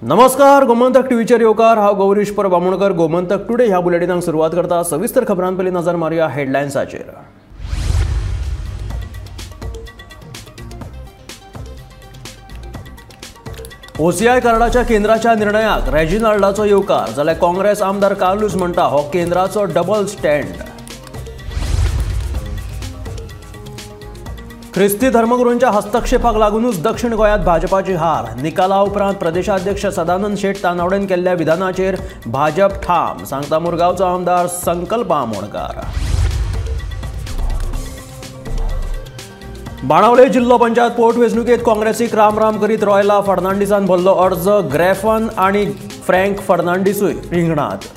नमस्कार, गोमंतक टीव्हीचेर येवकार. हांव गौरीश परब आमोणकर. गोमंतक टुडे ह्या बुलेटिनाक सुरवात करता. सविस्तर खबरां पयलीं नजर मारुया हेडलायन्साचेर. ओसीआय कार्डाच्या केंद्राच्या निर्णयाक रेजिनाल्डाचो येवकार, जाल्यार काँग्रेस आमदार कार्लूस म्हणटा हो केंद्राचो डबल स्टँड. ख्रिस्ती धर्मगुरूंच्या हस्तक्षेपाक लागूनच दक्षिण गोंयांत भाजपाची हार. निकाला उपरांत प्रदेशाध्यक्ष सदानंद शेट तानावडेन केल्ल्या विधानाचेर भाजप ठाम, सांगता मुरगांवचो आमदार संकल्प आमोणकार. बाणावले जिल्लो पंचायत पोटवेंचणुकेंत काँग्रेसीक राम राम करीत रॉयला फर्नांडीसान भरलो अर्ज. ग्रेफन आनी फ्रँक फर्नांडीसूय रिंगणांत.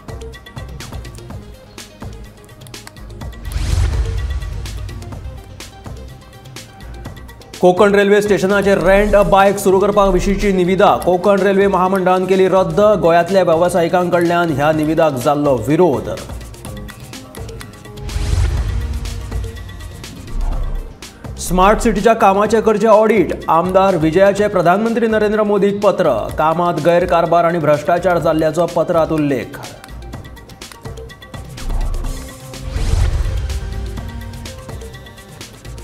कोकण रेल्वे स्टेशनाचेर रेंट अ बायक सुरू करपा विशींची निविदा कोकण रेल्वे महामंडळान केली रद्द. गोंयांतल्या वेवसायिकां कडल्यान ह्या निविदाक जाल्लो विरोध. स्मार्ट सिटीच्या कामाचें करचें ऑडीट. आमदार विजयाचे प्रधानमंत्री नरेंद्र मोदीक पत्र. कामांत गैरकारभार आनी भ्रश्टाचार जाल्ल्याचो पत्रांत उल्लेख.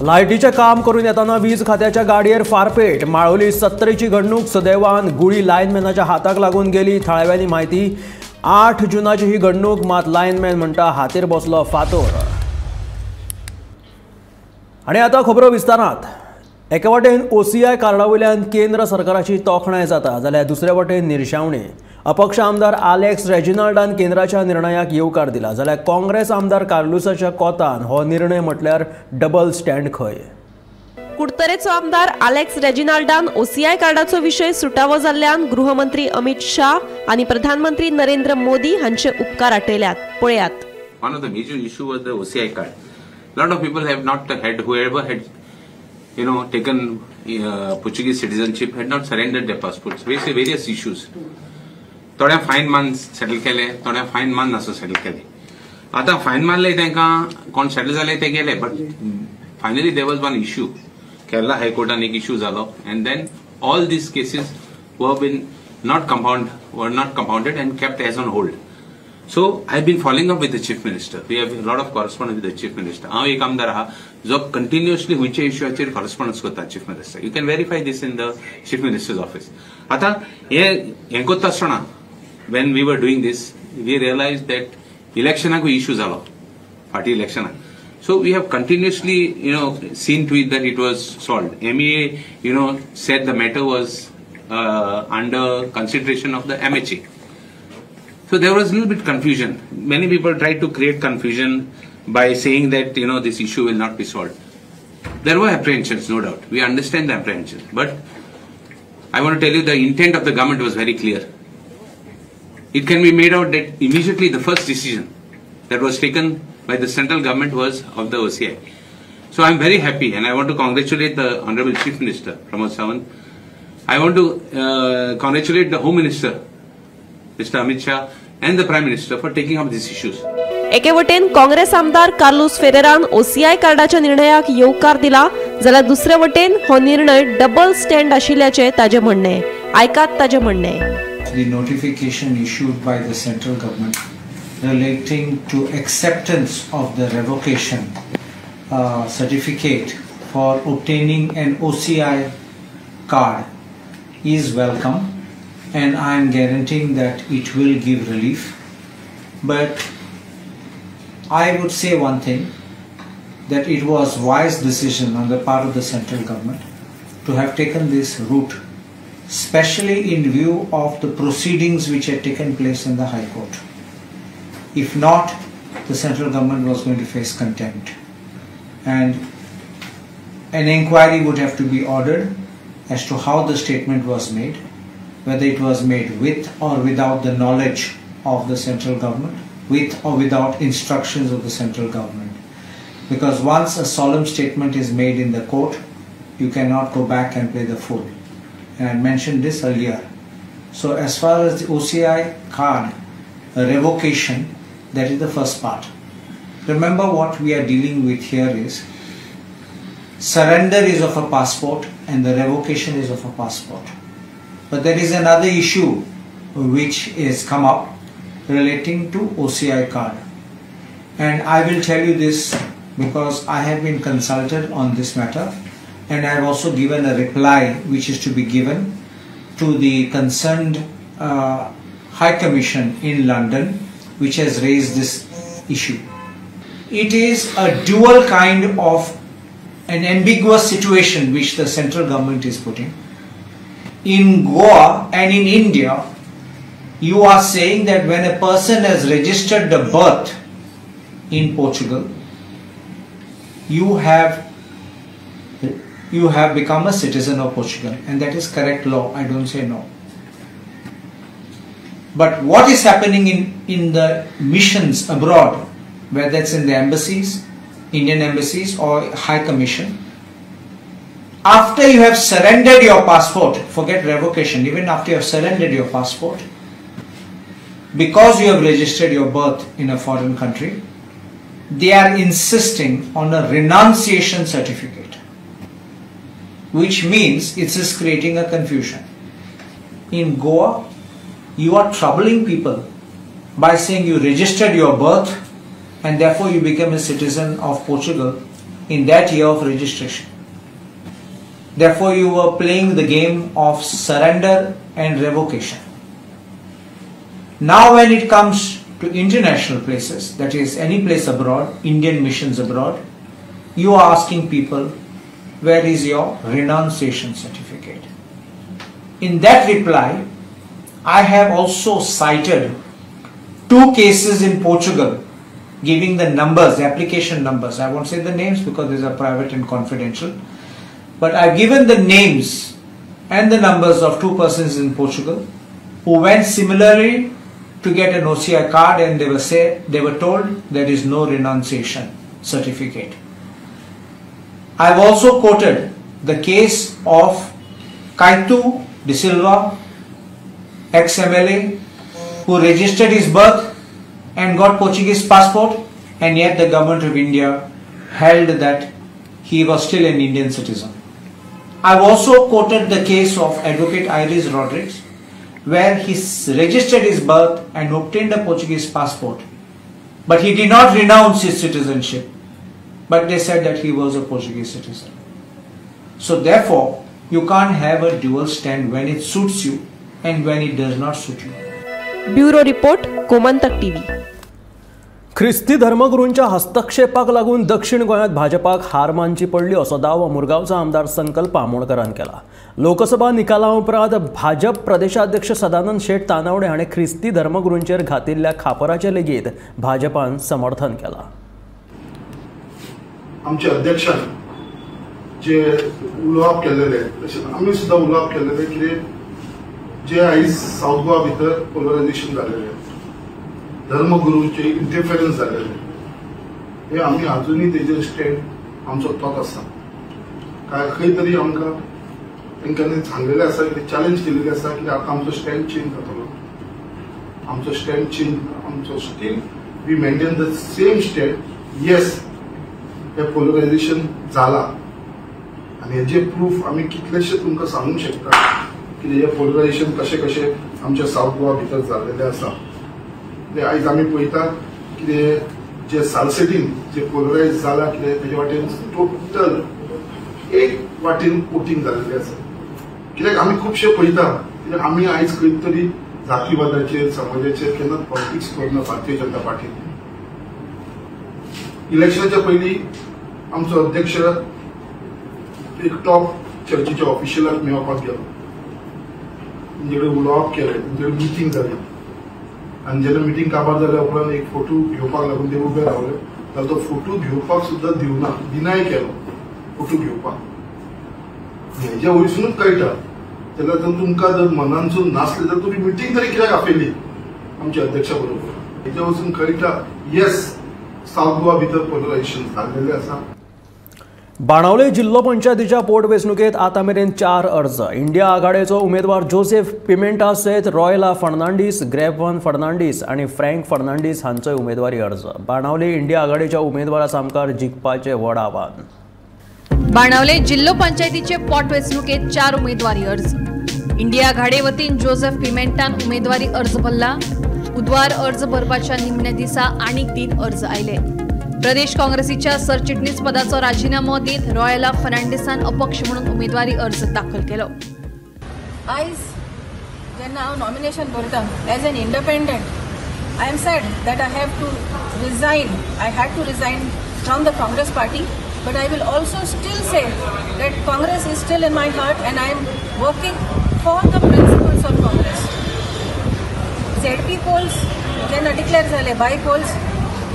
लायटीचें काम करून येतना वीज खात्याच्या गाडयेर फारपेट. माळोली सत्तरीची घडणूक. सुदैवान गुळी लायनमॅनाच्या हाताक लागून गेली. थळाव्यांनी म्हायती. 8 जूनाची ही घडणूक, मात लायनमॅन म्हणटा हातीर बसलो फातोर. आनी आतां खबरो विस्तारांत. एके वाटेन ओसीआय कार्डा वयल्यान केंद्र सरकाराची तोखणाय जाता, जाल्यार दुसरे वाटेन निर्शावणी. अपक्ष आमदार आलेक्स रेजिनाल्डान केंद्राच्या निर्णयाक येवकार दिला, जाल्यार काँग्रेस आमदार कार्लुसाच्या कोतान हो निर्णय म्हटल्यार डबल स्टँड खंय. कुडतरेचो आमदार आलेक्स रेजिनाल्डान ओसीआय कार्डाचो विशय सुटावो जाल्ल्यान गृहमंत्री अमित शाह आनी प्रधानमंत्री नरेंद्र मोदी हांचे उपकार आटयल्यात. पळयात. One of the major issue was the OCI card. Lot of people have not had, whoever had, you know, taken Portuguese citizenship had not surrendered their passports. We see various issues. थोड्या fine मान settle केले, थोड्या fine मान नासो settle केले. आतां fine मारले तांकां कोण सेटल जाले ते गेले, but finally there was one issue. Kerala हायकोर्टान एक इश्यू जालो and then all these cases were been not compound were not compounded and kept as on hold. So I have been following up with the Chief Minister. We have a lot of correspondence with the Chief Minister. हांव एक आमदार आहा जो continuously खंयच्या इश्यूचेर कॉरस्पॉन्डन्स करता Chief Minister. You can verify this in the Chief Minister's office. आतां हें करता आसतना when we were doing this, we realized that इलेक्शनाकूय इश्यू जालो, फाटीं इलेक्शनाक. So we have continuously, you know, seen to it that it was solved. MEA, you know, said the matter was under consideration of the MHA. So there was a little bit confusion. Many people tried to create confusion by saying that, you know, this issue will not be solved. There were apprehensions, no doubt. We understand the apprehensions. But I want to tell you the intent of the government was very clear. It can be made out that immediately the first decision that was taken by the central government was of the OCI. So I am very happy and I want to congratulate the Honorable Chief Minister, Pramod Sawant. I want to congratulate the Home Minister, Mr. Amit Shah, and the Prime Minister for taking up these issues. एके वटेन काँग्रेस आमदार Carlos फेरेरान OCI कार्डाच्या निर्णयाक येवकार दिला, जाल्यार दुसरे वटेन हो निर्णय डबल स्टँड आशिल्ल्याचें ताजें म्हणणें. आयकात ताजें म्हणणें. The notification issued by the central government relating to acceptance of the revocation certificate for obtaining an OCI card is welcome, and I am guaranteeing that it will give relief. But I would say one thing, that it was wise decision on the part of the central government to have taken this route, especially in view of the proceedings which had taken place in the High Court. If not, the central government was going to face contempt, and an inquiry would have to be ordered as to how the statement was made, whether it was made with or without the knowledge of the central government, with or without instructions of the central government. Because once a solemn statement is made in the court, you cannot go back and play the fool. And I mentioned this earlier. So as far as the OCI card revocation, that is the first part. Remember, what we are dealing with here is surrender is of a passport and the revocation is of a passport. But there is another issue which is come up relating to OCI card, and I will tell you this because I have been consulted on this matter and I have also given a reply which is to be given to the concerned High Commission in London, which has raised this issue. It is a dual kind of an ambiguous situation which the central government is putting. In Goa and in India, you are saying that when a person has registered the birth in Portugal, you have become a citizen of Portugal, and that is correct law. I don't say no. But what is happening in the missions abroad, whether it's in the embassies, Indian embassies or High Commission, after you have surrendered your passport, forget revocation, even after you have surrendered your passport, because you have registered your birth in a foreign country, they are insisting on a renunciation certificate, which means it is creating a confusion. In Goa, you are troubling people by saying you registered your birth and therefore you become a citizen of Portugal in that year of registration. Therefore, you were playing the game of surrender and revocation. Now when it comes to international places, that is any place abroad, Indian missions abroad, you are asking people, where is your renunciation certificate? In that reply, I have also cited two cases in Portugal, giving the numbers, the application numbers. I won't say the names because these are private and confidential, but I've given the names and the numbers of two persons in Portugal who went similarly to get an OCI card, and they were told there is no renunciation certificate. I've also quoted the case of Kaitu De Silva, ex-MLA, who registered his birth and got Portuguese passport, and yet the government of India held that he was still an Indian citizen. I've also quoted the case of Advocate Iris Rodriguez, where he registered his birth and obtained a Portuguese passport, but he did not renounce his citizenship, but they said that he was a Portuguese citizen. So therefore, you can't have a dual stand when it suits you and when it does not suit you. Bureau Report, Gomantak TV. ख्रिस्ती धर्मगुरूंच्या हस्तक्षेपाक लागून दक्षिण गोंयांत भाजपाक हार मानची पडली असो दावो मुरगांवचो आमदार संकल्प आमोणकरान केला. लोकसभा निकाला उपरांत भाजप प्रदेशाध्यक्ष सदानंद शेट तानावडे हाणें ख्रिस्ती धर्मगुरूंचेर घातिल्ल्या खापराचें लेगीत भाजपान समर्थन केलां. आमच्या अध्यक्षान जे उलोवप केल्लेलें तशेंच आमी सुद्दां उलोवप केल्लेलें कितें जे आयज सावथ गोवा भितर पोलरायझेशन जालेलें, धर्मगुरूंचे इंटरफेरन्स जालेलें, हे आमी आजुनूय तेजेर स्टँड आमचो तोच आसा. काय खंय तरी आमकां तेंच्यांनी सांगलेलें आसा कितें, चॅलेंज केलेली आसा की आतां आमचो स्टँड चेंज जातलो, आमचो स्टँड चेंज, आमचो still we maintain the same stand. Yes, हे पोलरायझेशन जाला आनी हेजे प्रूफ आमी कितलेशे तुमकां सांगूंक शकता की हेजें पोलरायझेशन कशें कशें आमच्या सावथ गोवा भितर जाल्लेलें आसा. आयज आमी पळयता कितें जे सालसेटीन जे पोलरायज जाला कितें तेजे वाटेन टोटल एक वाटेन वोटींग जाल्लेलें आसा. कित्याक आमी खुबशे पळयता कित्याक आमी आयज खंय तरी जातीवादाचेर समाजाचेर केन्नाच पॉलिटिक्स करना. भारतीय जनता पार्टीन इलेक्शनाच्या पयलीं आमचो अध्यक्ष एक टॉप चर्चीच्या ऑफिशियलाक मेळपाक गेलो, तेंचे कडेन उलोवप केलें, तेंचे कडेन मिटींग जाली आनी जेन्ना मिटींग काबार जाल्या उपरांत एक फोटो घेवपाक लागून ते उबे रावले जाल्यार तो फोटो घेवपाक सुद्दां दिवना, डिनाय केलो फोटो घेवपाक. हेज्या वयरसुनूच कळटा जाल्यार जर तुमकां जर मनानसून नासलें जाल्यार तुमी मिटींग तरी कित्याक आपयली आमच्या अध्यक्षा बरोबर. हेज्या वचून कळटा येस सावथ गोवा भितर पोलरायझेशन जाल्लेलें आसा. बाणावले जिल्लो पंचायतीच्या पोटवेंचणुकेंत आतां मेरेन 4 अर्ज. इंडिया आघाडेचो उमेदवार जोसेफ पिमेंटा सयत रॉयला फर्नांडीस, ग्रेवन फर्नांडीस आनी फ्रँक फर्नांडीस हांचोय उमेदवारी अर्ज. बाणावले इंडिया आघाडेच्या उमेदवारा सामकार जिखपाचें व्हड आव्हान. बाणावले जिल्लो पंचायतीचे पोटवेंचणुकेंत 4 उमेदवारी अर्ज. इंडिया आघाडे वतीन जोसेफ पिमेंटान उमेदवारी अर्ज भरला. बुधवार अर्ज भरपाच्या निमण्या दिसा आनीक 3 अर्ज आयले. प्रदेश काँग्रेसीच्या सरचिटणीस पदाचो राजीनामो दीत रॉयला फर्नांडीसान अपक्ष म्हणून उमेदवारी अर्ज दाखल केलो. आयज जेन्ना हांव नॉमिनेशन भरता as an independent, I am sad that I have to resign. I had to resign from the Congress party, but I will also still say that Congress is still in my heart and I am working for the principles of Congress. ZP polls जेन्ना declare जाले, by polls,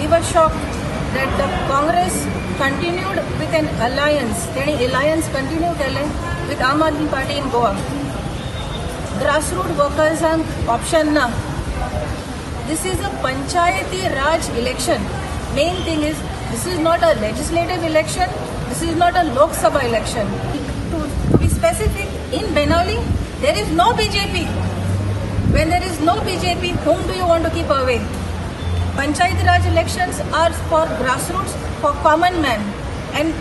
we were shocked that the Congress continued with an alliance. तेणी alliance continue केलें with Aam Aadmi Party in Goa. Grassroots वर्कर्सांक option ना. This is a Panchayati Raj election. Main thing is this is not a legislative election, this is not a Lok Sabha election. To be specific, in Benaulim there is no BJP. When there is no BJP, whom do you want to keep away? Panchayati Raj elections are for grassroots, for common man, and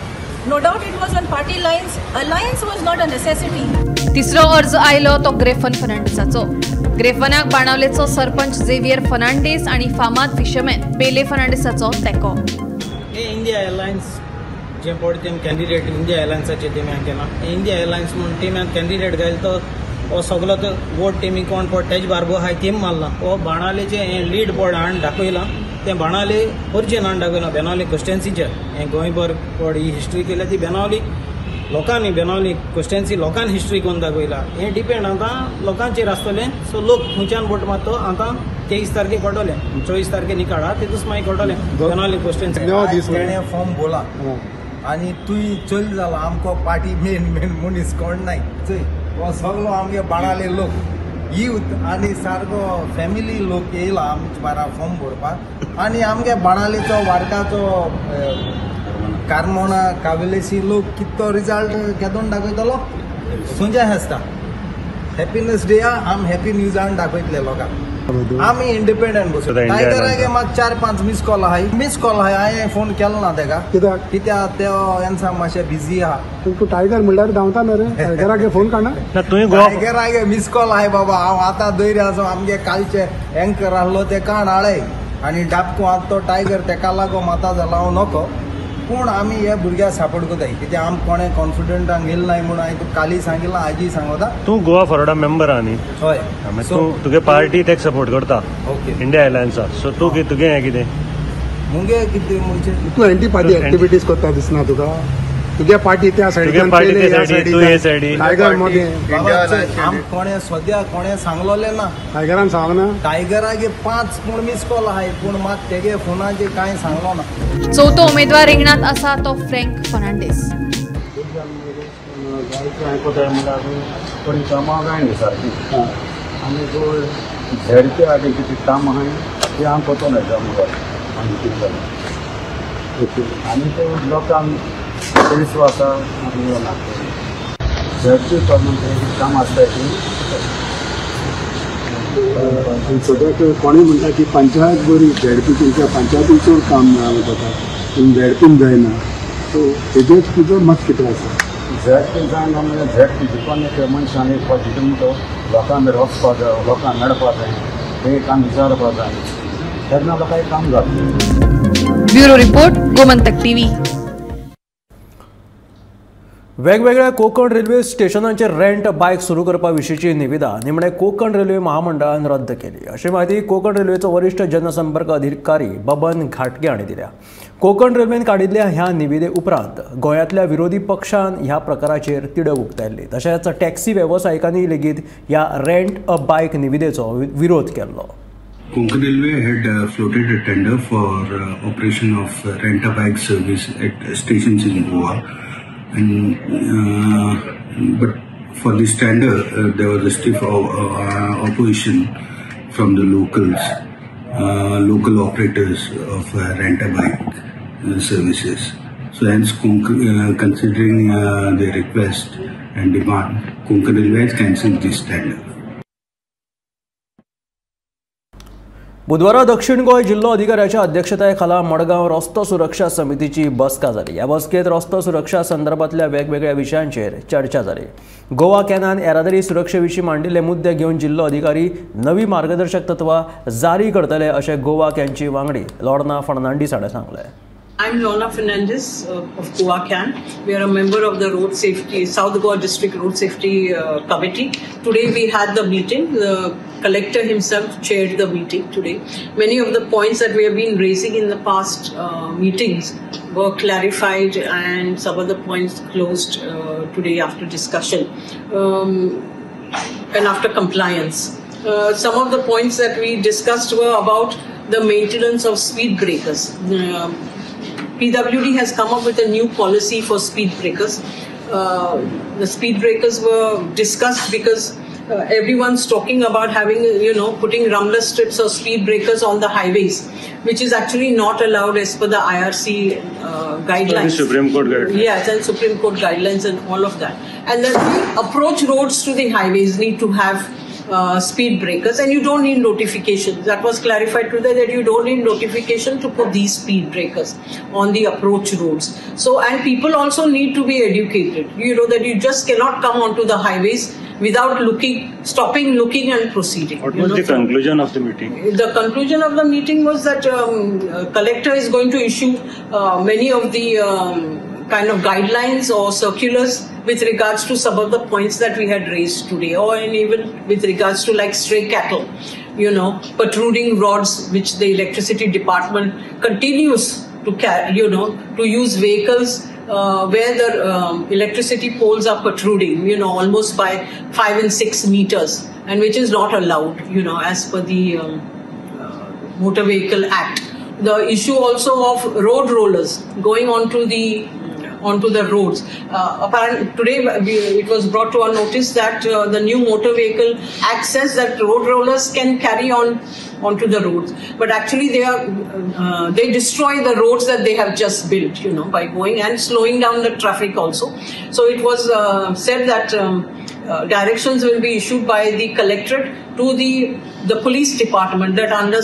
no doubt it was on party lines. Alliance was not a necessity. तिसरो अर्ज आयलो तो ग्रेफन फर्नांडीसाचो. ग्रेफनाक बाणावलेचो sarpanch Xavier Fernandes आनी फामाद fisherman पेले फर्नांडीसाचो तेंको. हे India alliance जे पळय तेम कॅन्डिडेट इंडिया अलायन्साचे टिम्यान केला. इंडिया अलायन्स म्हूण टिम्यान कॅन्डिडेट घायल तो हो सगलो तो वोट टिमी कोण पड तेज बारबो आहाय तीम मारला. हो बाणावलेचें हें लीड पड हाडून दाखयलां, तें बाणावले ओरिजिन हाडून दाखयलां बेनावली कॉन्स्टिट्युएन्सीचें. हें गोंयभर पड ही हिस्ट्री केल्या ती बेनावली लोकांनी, बेनावली कॉन्स्टिट्युएन्सी लोकांनी हिस्ट्री करून दाखयला. हें डिपेंड आतां लोकांचेर आसतलें. सो लोक खंयच्यान वोट मारतो आतां 23 तारखे कळटलें, 24 तारखे निकाळ आहा तितूच मागीर कळटलें बेनावली कॉन्स्टिट्युएन्सी. तेणें फॉर्म भरला आनी तूं चल जाला आमकां पार्टी मेन मेन मनीस कोण नाय चोय हो सगलो आमगे बाणाले लोक यूथ आनी सारको फॅमिली लोक येयला आमचे बारा फॉर्म भरपाक. आनी आमगे बाणालेचो वार्काचो कार्मोना कावेलेसी लोक कितो रिजल्ट घेतून दाखयतलो सुंजा आसता. हॅपीनेस डे आम हॅपी न्यूज हाडून दाखयतले लोकांक. आमी इंडिपेंडंट बसून टायगरागे म्हाका 4-5 मिस कॉल आहाय, मिस कॉल आहाय. हांवें फोन केलो ना तेका कित्याक कित्याक ते एन्सा मातशें बिजी आहा. तूं टायगर म्हणल्यार धांवता न्हय रे, टायगरागे फोन काडना. टायगरागे मिस कॉल आहाय बाबा. हांव आतां धैर्य आसा आमगे कालचे एंकर आहलो ते काण हाडय आनी डापको आतां तो टायगर तेका लागो माता जाला हांव नको. पूण आमी हे भुरग्याक सपोर्ट करताय कित्याक आम कोणें कॉन्फिडंटान गेल नाय म्हणून हांवें तुका काली सांगिल्लां, आजी सांगता. तूं गोवा फॉरवर्डा मेंबर आहा न्ही? हय. तूं तुगे पार्टी तेक सपोर्ट करता, ओके, इंडिया अलायन्सा. सो तूं तुगे हें कितें मुगे कितें म्हणजे तूं एंटी पार्टी एक्टिविटीज करता दिसना तुका? तुगे पार्टी त्या सायडीन, तूं हे सायडीन टायगर मदें. आम कोणें सद्या कोणें सांगलोलें ना, टायगरान सांगना. टायगरागे 5 पूण मिस कॉल आहाय पूण मात तेगे फोनाचेर कांय सांगलो ना. चवथो उमेदवार रिंगणांत आसा तो फ्रँक फर्नांडीस. थोडी कामां जायना सारकी आनी झेडपी आहा कितें काम आहाय तें हांव करतो मेळटा मुखार आनी कितें जालें आनी ते लोकांक विश्वास आसा ना झेडपी कितें काम आसता ती. सद्याक कोणूय म्हणटा की पंचायत बरी, झेडपी तुमच्या पंचायतीन चड काम जाता पूण झेडपीन जायना. सो हेजेर तुजो मत कितें आसा? झेडपी जायना म्हणजे झेडपी जितून एक मनशान एक फावट जितून तो लोकां मेरेन वचपा जाय, लोकांक मेळपा जाय, ते काम विचारपा जाय, तेन्ना लोकांक काम जातलें. Bureau report, Gomantak TV. वेगवेगळ्या कोकण रेल्वे स्टेशनांचेर रेंट बायक सुरू करपा विशींची निविदा निमणे कोकण रेल्वे महामंडळान रद्द केली अशी म्हायती कोकण रेल्वेचो वरिश्ठ जनसंपर्क अधिकारी बबन घाटगे हांणी दिल्या. कोकण रेल्वेन काडिल्ल्या ह्या निविदे उपरांत गोंयांतल्या विरोधी पक्षान ह्या प्रकाराचेर तिडक उक्तायल्ली. तशेंच टॅक्सी वेवसायिकांनी लेगीत ह्या रेंट अ बायक निविदेचो विरोध केल्लो. Konkan Railway had floated a tender for operation of rent-a-bike service at stations in Goa, and but for this tender there was a stiff opposition from the locals, local operators of rent-a-bike services. So hence, considering their request and demand, Konkan Railway has cancelled this tender. बुधवारा दक्षिण गोंय जिल्लो अधिकाऱ्याच्या अध्यक्षतेखाला मडगांव रस्तो सुरक्षा समितीची बसका जाली. ह्या बसकेत रस्तो सुरक्षा संदर्भातल्या वेगवेगळ्या विशयांचेर चर्चा जाली. गोवा कॅनान येरादारी सुरक्षे विशीं मांडिल्ले मुद्दे घेवन जिल्लो अधिकारी नवी मार्गदर्शक तत्वां जारी करतले अशें गोवा कॅनची वांगडी लॉर्ना फर्नांडीस हाणें सांगलें. I'm Lorna Fernandez of Goa CAN. We are a member of the Road Safety, South Goa District Road Safety Committee. Today we had the meeting. The collector himself chaired the meeting today. Many of the points that we have been raising in the past meetings were clarified and some of the points closed today after discussion and after compliance. Some of the points that we discussed were about the maintenance of speed breakers. PWD has come up with a new policy for speed breakers. The speed breakers were discussed because everyone's talking about having, you know, putting rumbler strips or speed breakers on the highways, which is actually not allowed as per the IRC guidelines. The Supreme Court guidelines. Yes, and Supreme Court guidelines and all of that. And then the approach roads to the highways need to have speed breakers, and you don't need notification. That was clarified today, that you don't need notification to put these speed breakers on the approach roads. So, and people also need to be educated, you know, that you just cannot come onto the highways without looking, stopping, looking and proceeding. What was the conclusion of the meeting? The conclusion of the meeting was that collector is going to issue many of the kind of guidelines or circulars with regards to some of the points that we had raised today, or and even with regards to like stray cattle, you know, protruding rods, which the electricity department continues to carry, you know, to use vehicles where the electricity poles are protruding, you know, almost by 5 and 6 meters, and which is not allowed, you know, as per the Motor Vehicle Act. The issue also of road rollers going onto the roads. Apparently today it was brought to our notice that the new Motor Vehicle Act says that road rollers can carry on onto the roads, but actually they are they destroy the roads that they have just built, you know, by going and slowing down the traffic also. So it was said that directions will be issued by the collectorate to the police department that under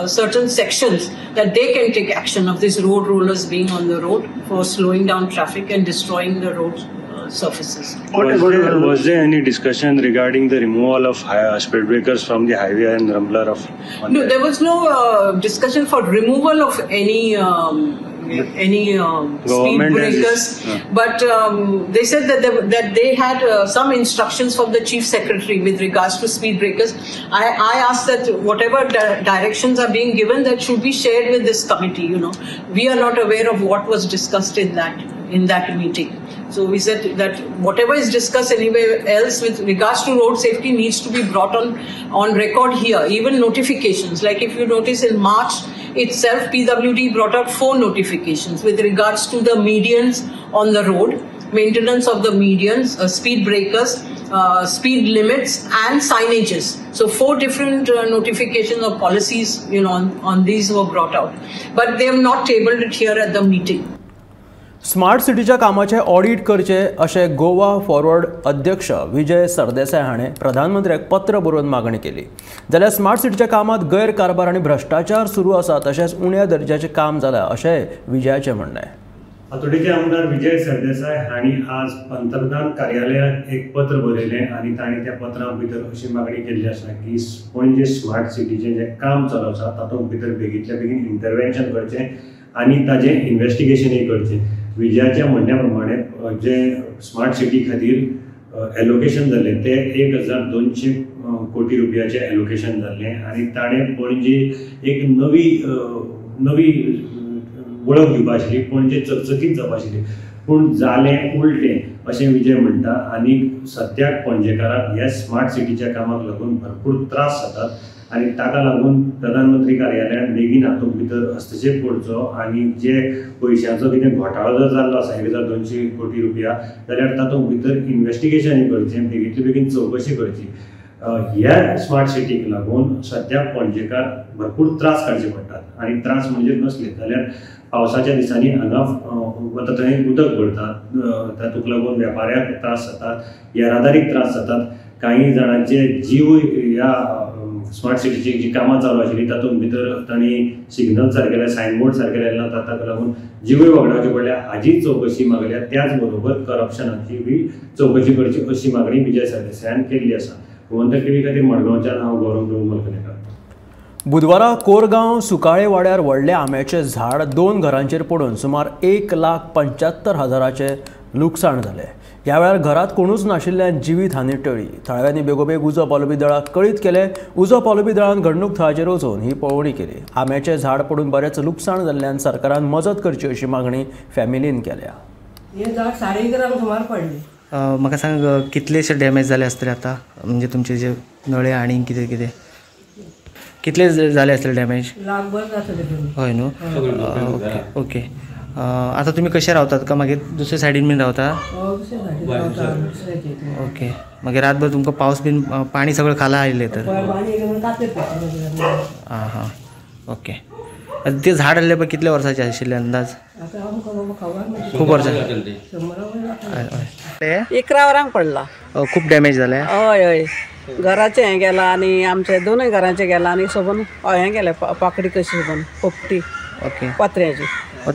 certain sections that they can take action of these road rollers being on the road for slowing down traffic and destroying the road surfaces. Was there any discussion regarding the removal of speed breakers from the highway and rumbler of? No, there was no discussion for removal of any speed breakers, but they said that they had some instructions from the chief secretary with regards to speed breakers. I asked that whatever directions are being given, that should be shared with this committee. You know, we are not aware of what was discussed in that meeting. So we said that whatever is discussed anywhere else with regards to road safety needs to be brought on record here. Even notifications, like if you notice in March itself, PWD brought out 4 notifications with regards to the medians on the road, maintenance of the medians, speed breakers, speed limits and signages. So 4 different notifications or policies, you know, on these were brought out. But they have not tabled it here at the meeting. Smart सिटीच्या कामाचे audit करचे अशें Goa forward अध्यक्ष विजय सरदेसाय हाणें प्रधानमंत्र्याक पत्र बरोवन मागणी केली. जाल्यार स्मार्ट सिटीच्या कामांत गैरकारभार आनी भ्रश्टाचार सुरू आसा तशेंच उण्या दर्जाचें काम जालां अशेंय विजयाचें म्हणणें. हातोडेचे आमदार विजय सरदेसाय हांणी आज पंतप्रधान कार्यालयाक एक पत्र बरयलें आनी तांणी त्या पत्रा भितर अशी मागणी केल्ली आसा की पणजे स्मार्ट सिटीचें जें काम चालू आसा तातूंत भितर बेगींतल्या बेगीन इंटरवेन्शन करचें आनी ताजें इन्वेस्टिगेशनूय करचें. विजयाच्या म्हणण्या प्रमाणे जे स्मार्ट सिटी खातीर एलोकेशन जाल्लें तें 1200 कोटी रुपयाचें एलोकेशन जाल्लें आनी ताणें पणजे एक नवी नवी वळख दिवपा आशिल्ली, पणजे चकचकीत जावपा आशिल्ली, पूण जालें उलटें अशें विजय म्हणटा. आनी सद्याक पणजेकारांक ह्या स्मार्ट सिटीच्या कामाक लागून भरपूर त्रास जातात आनी ताका लागून प्रधानमंत्री कार्यालयान बेगीन हातूंत भितर हस्तक्षेप करचो आनी जे पयशांचो कितें घोटाळो जर जाल्लो आसा 1200 कोटी रुपया जाल्यार तातूंत भितर इन्वेस्टिगेशन करचें, बेगींतले बेगीन चवकशी करची. ह्या स्मार्ट सिटीक लागून सद्याक पणजेकार भरपूर त्रास काडचे पडटात आनी त्रास म्हणजे कसले जाल्यार पावसाच्या दिसांनी हांगा वता थंय उदक भरतात, तातूंक लागून वेपाऱ्यांक त्रास जातात, येरादारीक त्रास जातात, कांय जाणांचे जीव ह्या स्मार्ट सिटीची जी कामां चालू आशिल्ली तातूंत भितर तांणी सिग्नल सारकेले, सायनबोर्ड सारकेले ना, ताका लागून जिवूय वगडावचे पडल्या हाजी चवकशी मागल्या. त्याच बरोबर करप्शनाची बी चवकशी करची अशी मागणी विजय सरदेसायान केल्ली आसा. गोमंतक टीव्ही खातीर मडगांवच्यान हांव गौरव प्रभू मलकनेकार. बुधवारा कोरगांव सुकाळे वाड्यार व्हडल्या आंब्याचें झाड 2 घरांचेर पडून सुमार 1,75,000 लुकसाण जालें. ह्या वेळार घरांत कोणूच नाशिल्ल्यान जिवीत हानी टळ्ळी. थळाव्यांनी बेगोबेग उजो पालोवपी दळाक कळीत केलें. उजो पालोवपी दळान घडणूक थळाचेर वचून ही पळोवणी केली. आंब्याचें झाड पडून बरेंच लुकसाण जाल्ल्यान सरकारान मजत करची अशी मागणी फॅमिलीन केल्या. हें झाड 11:30 सुमार पडलें. म्हाका सांग कितलेशे डॅमेज जाले आसतले आतां, म्हणजे तुमचे जे नळे आनी कितें कितें कितले जाले आसतले डॅमेज? लाखभर जातले. हय न्हू, ओके ओके. आतां तुमी कशे रावतात का मागीर दुसरे सायडीन बीन रावता? ओके. मागीर रातभर तुमकां पावस बीन पाणी सगळें खाला आयलें तर? आं हां ओके. ते झाड आसलें पळय कितले वर्सांचें आशिल्लें अंदाज? खूब वर्सां. 11 वरांक पडला. खूब डॅमेज जालें? हय हय, घराचें हें गेलां आनी आमचे दोनूय घरांचें गेलां आनी सोबून हें गेलें पाकडी कशी सोबून पोपटी. ओके. पत्र्याची.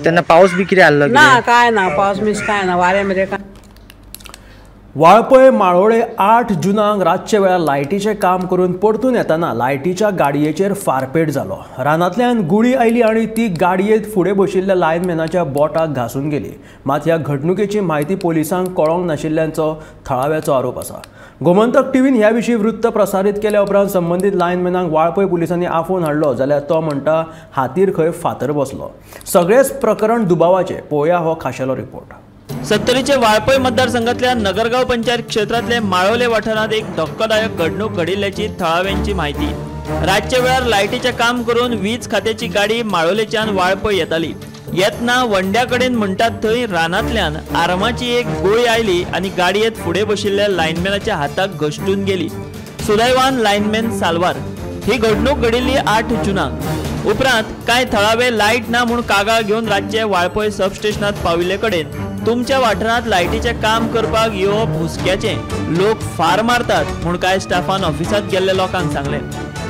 तेन्ना पावस बी कितें आसलो? ना काय ना, पावस मीस काय ना, वारें मेरेन काय. वाळपय माळोळे 8 जुनाक रातच्या वेळार लायटीचें काम करून परतून येताना लायटीच्या गाडयेचेर फारपेट जालो. रानांतल्यान गुळी आयली आनी ती गाडयेंत फुडें बशिल्ल्या लायनमॅनाच्या बोटाक घासून गेली. मात ह्या घडणुकेची म्हायती पोलिसांक कळोंक नाशिल्ल्याचो थळाव्याचो आरोप आसा. गोमंतक टीव्हीन ह्या विशीं वृत्त प्रसारीत केल्या उपरांत संबंदीत लायनमॅनाक वाळपय पुलिसांनी आफोवन हाडलो जाल्यार तो म्हणटा हातीर खंय फातर बसलो. सगळेच प्रकरण दुबावाचें. पळोवया हो खाशेलो रिपोर्ट. सत्तरीचे वाळपय मतदारसंघातल्या नगरगाव पंचायत क्षेत्रांतले माळोले वाठारांत एक धक्कादायक घडणूक घडिल्ल्याची थळाव्यांची माहिती. रातच्या वेळार लायटीचें काम करून वीज खात्याची गाडी माळोलेच्यान वाळपय येताली. येतना वंड्या कडेन म्हणटात थंय रानांतल्यान आर्माची एक गोळी आयली आनी गाडयेंत फुडें बशिल्ल्या लायनमॅनाच्या हाताक घश्टून गेली. सुदैवान लायनमॅन साल्वार. ही घडणूक घडिल्ली 8 जुनाक. उपरांत कांय थळावे लायट ना म्हूण कागाळ घेवन रातचे वाळपय सबस्टेशनांत पाविल्ले कडेन तुमच्या वाठारांत लायटीचें काम करपाक येवप हुस्क्याचें, लोक फार मारतात म्हूण कांय स्टाफान ऑफिसांत गेल्ल्या लोकांक सांगलें.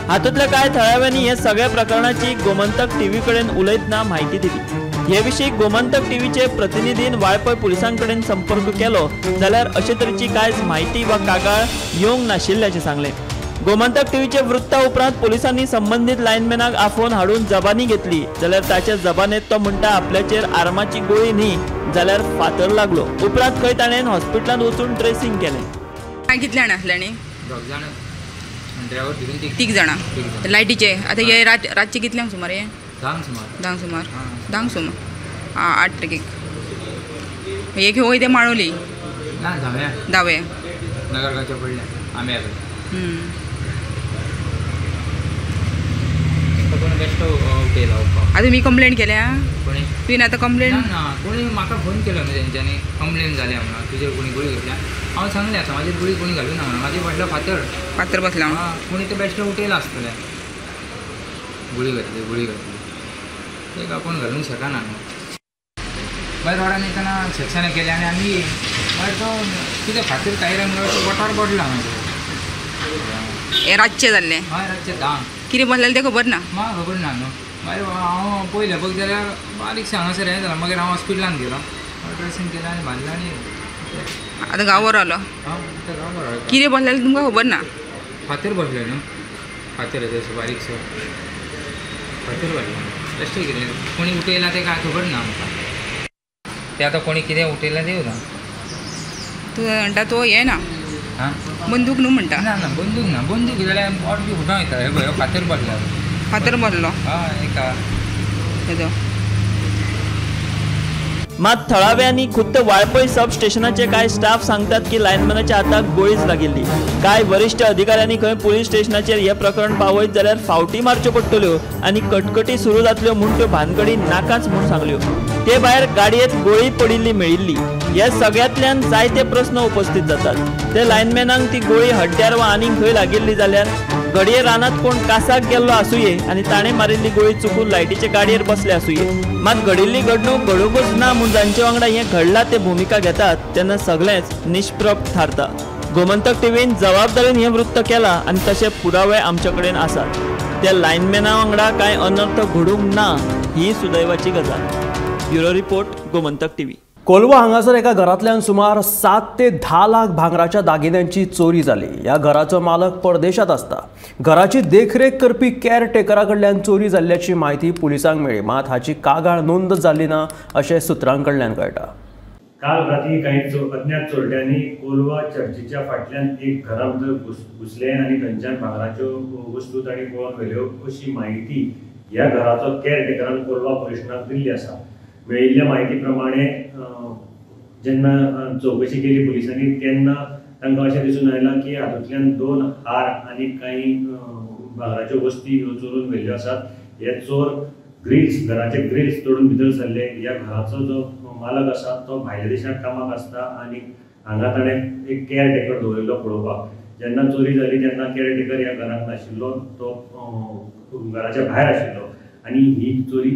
हातूंतल्या कांय थळाव्यांनी हे सगळ्या प्रकरणाची गोमंतक टीव्ही कडेन उलयतना म्हायती दिली. हे विशीं गोमंतक टीव्हीचे प्रतिनिधीन वाळपय पुलिसां कडेन संपर्क केलो जाल्यार अशे तरेची कांयच म्हायती वा कागाळ येवंक नाशिल्ल्याचें सांगलें. गोमंतक टीव्हीचे वृत्ता उपरांत पोलिसांनी संबंदीत लायनमॅनाक आफोवन हाडून जबानी घेतली जाल्यार ताच्या जबानेत तो म्हणटा आपल्याचेर आर्माची गोळी न्ही जाल्यार फातर लागलो. उपरांत खंय ताणें हॉस्पिटलांत वचून ट्रेसिंग केलें. कितले जाणां आसले आनी? 3 जाणां लायटीचे. आतां हे रातचे कितल्यांक सुमार? हे 10 सुमार. 10 सुमार 8 तारखेक. एक वयता ते माळोली धावे नगरगांवच्या पडल्या आंब्या कडेन. आतां तुमी कंप्लेन केल्या? तुवें आतां कंप्लेन? ना, कोणी म्हाका फोन केलो न्हू तेंच्यांनी कंप्लेन जाल्या म्हणून तुजेर कोणी गुळी घातल्या. हांव सांगलें आतां म्हाजेर गुळी कोणी घालूं ना म्हणून, म्हाजेर पडलो फातर. फातर बसला? कोणी ते बेश्टें उठयलां आसतलें. गुळी घातली, गुळी घातली तेका कोण घालूंक शकना न्हू. मागीर रोडान येतना सेक्शनां केलें आनी आमी मागीर तो कितें फातर टायरान बोटार पडला म्हाज्या. हें रातचें जाल्लें? हय, रातचें 10. कितें बसलेलें तें खबर ना? म्हाका खबर ना न्हू. मागीर हांव पयलें पळय जाल्यार बारीकशें हांगासर हें जालां. मागीर हांव हॉस्पिटलांत गेलो, ड्रेसींग केलें आनी बांदलें आनी आतां गांव आलो. आतां गांव आलो. कितें बसलेलें तुमकां खबर ना? फातर बसलें न्हू, फातर तशें बारीकसो फातर बसलें. बेश्टें कितें कोणी उठयलां तें कांय खबर ना आमकां. तें आतां कोणी कितें उठयलां तें ना. तूं म्हणटा तो हें ना बंदूक न्हू म्हणटा? ना ना, बंदूक ना. बंदूक जाल्यार बोट बी फुटोन वयता. हे पळय फातर बसला. फातर बसलो? हय एका. मात थळाव्यांनी खुद्द वाळपय सब स्टेशनाचे कांय स्टाफ सांगतात की लायनमॅनाच्या हाताक गोळीच लागिल्ली. कांय वरिश्ठ अधिकाऱ्यांनी खंय पुलीस स्टेशनाचेर हें प्रकरण पावयत जाल्यार फावटी मारच्यो पडटल्यो आनी कटकटी सुरू जातल्यो म्हूण त्यो भानगडी नाकाच म्हूण सांगल्यो. ते भायर गाडयेंत गोळी पडिल्ली मेळिल्ली. ह्या सगळ्यांतल्यान जायते प्रस्न उपस्थित जातात. ते लायनमॅनाक ती गोळी हड्ड्यार वा आनीक खंय लागिल्ली जाल्यार घडये रानांत कोण कासाक गेल्लो आसुये आनी ताणें मारिल्ली गोळी चुकून लायटीचे गाडयेर बसले आसुये. मात घडिल्ली घडणूक घडूंकच ना म्हूण जांचे वांगडा हें घडलां ते भुमिका घेतात तेन्ना सगळेंच निष्प्रभ थारता. गोमंतक टीव्हीन जबाबदारीन हें वृत्त केलां आनी तशे पुरावे आमचे कडेन आसात. त्या लायनमॅना वांगडा कांय अनर्थ घडूंक ना ही सुदैवाची गजाल. Bureau report, Gomantak TV. Colva हांगासर एका घरांतल्यान सुमार 7 ते 10 लाख भांगराच्या दागिन्यांची चोरी जाली. ह्या घराचो मालक परदेशांत आसता. घराची देखरेख करपी केअरटेकरा कडल्यान चोरी जाल्ल्याची म्हायती पुलिसांक मेळ्ळी, मात हाची कागाळ नोंद जाली ना अशें सुत्रां कडल्यान कळटा. काल राती कांय अज्ञात चोरट्यांनी कोलवा चर्चीच्या फाटल्यान एक घरा भितर घुसले आनी थंयच्यान भांगराच्यो वस्तू तांणी पळोवन व्हेल्यो अशी म्हायती ह्या घराचो केअरटेकरान कोलवा पुलिसांक दिल्ली आसा. मेळिल्ल्या म्हायती प्रमाणे जेन्ना चवकशी केली पुलिसांनी तेन्ना तांकां अशें दिसून आयलां की हातूंतल्यान 2 हार आनी कांय भांगराच्यो वस्ती ह्यो चोरून व्हेल्ल्यो आसात. हे चोर ग्रिल्स, घराचे ग्रिल्स तोडून भितर सरले. ह्या घराचो जो मालक आसा तो भायल्या देशांत कामाक आसता आनी हांगा ताणें एक केअरटेकर दवरिल्लो पळोवपाक. जेन्ना चोरी जाली तेन्ना केअरटेकर ह्या घरांत नाशिल्लो, तो घराच्या भायर आशिल्लो आनी ही चोरी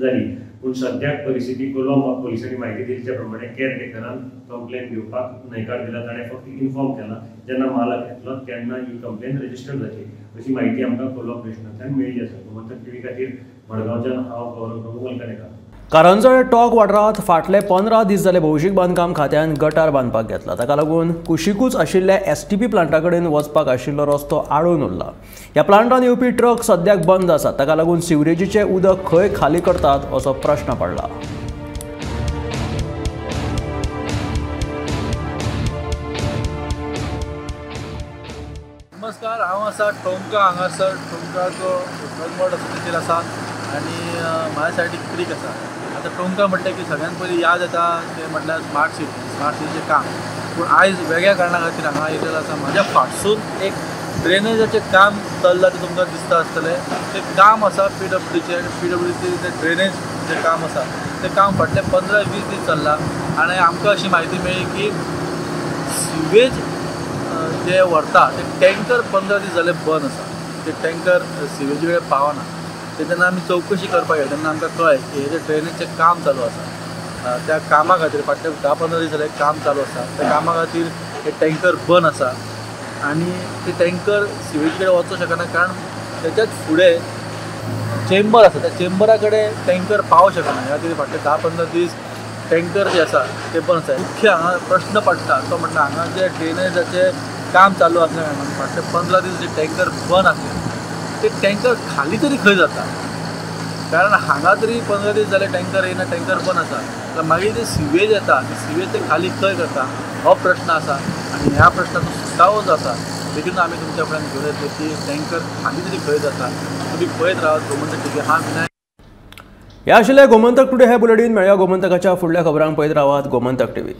जाली. पूण सद्याक परिस्थिती कोलवा पुलिसांनी म्हायती दिली त्या प्रमाणे केअरटेकरान कंप्लेन दिवपाक न्हयकार दिला. ताणें फक्त इन्फॉर्म केला. जेन्ना मालक येतलो तेन्ना ही कंप्लेन रजिस्टर जातली अशी म्हायती आमकां कोलवा पुलिसांतल्यान मेळ्ळी आसा. गोमंतक टीव्ही खातीर मडगांवच्यान हांव गौरव प्रभू मलकानेकार. कारंजळे टॉक वाठारांत फाटले 15 दीस जाले भौशीक बांदकाम खात्यान गटार बांदपाक घेतला. ताका लागून कुशिकूच आशिल्ल्या एसटीपी प्लांटा कडेन वचपाक आशिल्लो रस्तो आडून उरला. ह्या प्लांटान येवपी ट्रक सद्याक बंद आसात. ताका लागून सिवरेजीचें उदक खंय खाली करतात असो प्रश्न पडला. नमस्कार, हांव आसा टोंका हांगासर. टोंकाचो कलमठ आसा तेचेर आसा आनी म्हाज्या सायडीक क्रीक आसा. आतां टोंका म्हटलें की सगळ्यांत पयलीं याद येता तें म्हटल्यार स्मार्ट सिटी, स्मार्ट सिटीचें काम. पूण आयज वेगळ्या कारणा खातीर हांगा येयलेलो आसा. म्हाज्या फाटसून एक ड्रेनेजाचें काम चल्लां तें तुमकां दिसता आसतलें. तें काम आसा पीडब्ल्यूडीचें आनी पीडब्ल्यूडीचें तें ड्रेनेज जें काम आसा तें काम फाटले 15-20 दीस चल्लां आनी आमकां अशी म्हायती मेळ्ळी की सिवेज जे व्हरता ते टँकर 15 दीस जाले बंद आसा. ते टँकर सिवेजी कडेन पावना. ते जेन्ना आमी चवकशी करपाक गेले तेन्ना आमकां कळ्ळें की हे जे ड्रेनेजचें काम चालू आसा त्या कामा खातीर फाटले 10-15 दीस जाले काम चालू आसा. त्या कामा खातीर हे टँकर बंद आसा आनी ते टँकर सिवेजी कडेन वचूंक शकना कारण तेच्याच फुडें चेंबर आसा, त्या चेंबरा कडेन टँकर पावूंक शकना. ह्या खातीर फाटले 10-15 दीस टँकर जे आसा ते बंद आसा. मुख्य हांगा प्रश्न पडटा तो म्हटल्यार हांगा जे ड्रेनेजाचें काम चालू आसल्या कारणान फाटले 15 दीस जे टँकर बंद आसले ते टँकर खाली तरी खंय जाता, कारण हांगा तरी 15 दीस जाले टँकर येयना, टँकर बंद आसा. जाल्यार मागीर जे सिवेज येता ते सिवेज ते खाली खंय करता हो प्रश्न आसा आनी ह्या प्रश्नाचो सुटावो जो आसा देखून आमी तुमच्या फुड्यान घेवन येतले की टँकर खाली तरी खंय जाता. तुमी पळयत रावात गोमंतक टीव्ही. हा विनायक. ह्या आशिल्लें गोमंतक टुडे हे बुलेटीन. मेळया गोमंतकाच्या फुडल्या खबरांक. पळयत रावात गोमंतक टीव्ही.